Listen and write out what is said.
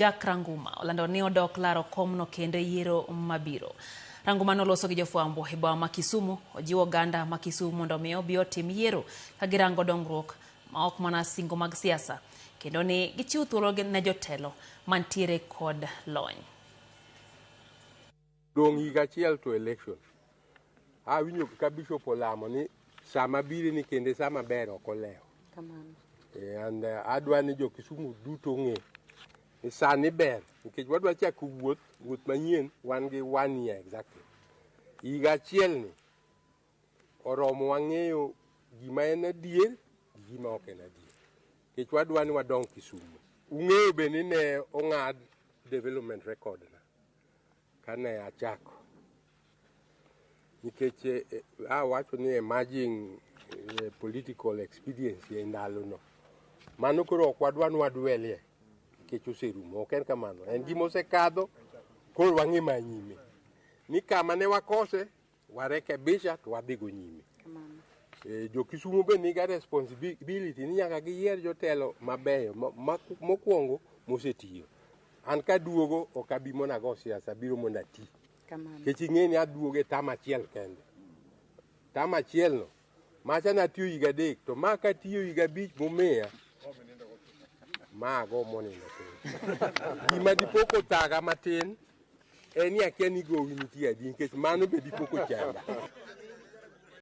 Jack Ranguma olando ni odok laro komno kendo e yiero mabiro. Ranguma noloso gi jofwambo e boma ma Kisumu, ojiwo oganda ma Kisumu mondo mi obi otim yiero ka girango dongruok ma ok mana singo mag siasa kendo ni gichiw thuolo ne jotelo mantiere kod lony. Dong' higa achiel to election. Awinjo ka bishop olamo ni sama bire ni kende sama ber ok olewo. Kamano. And adwa ni jo Kisumu duto ong'e ni sani ber nikech wadwa chako wuoth, wuoth manyien wan gi one year exactly. Higa achiel ni oromo wang'eyo gima en adier gi gima ok en adier. Nikech wadwa ni wadong Kisumu. Ung'eyo be ni ne ong'ad development record na kane achako. Nikech awacho ni emerging political expediency e ndalono. Mano koro ok wadwa ni wadwelie nikech oserumo. Ok en kamano. En gima osekadho koro wang'i ma nyime. Ni kama ne wakose warekebisha to wadhigo nyime. Kamano. Jo Kisumu be niga responsibility ni nyaka giyier jotelo mabeyo mokwongo mosetiyo. An kaduogo ok abi mondo ago siasa, abiro mondo ati. Kamano. Nikech ing'e ni aduogo e tam achiel kende. Tam achiel no, macha natiyo higa 3 to ma katiyo higa 5 momiya, ma ago monindo piny. Gima dipo kothaga matin en ni akia ni gowi nitie adi nikech mano be dipo kochanda.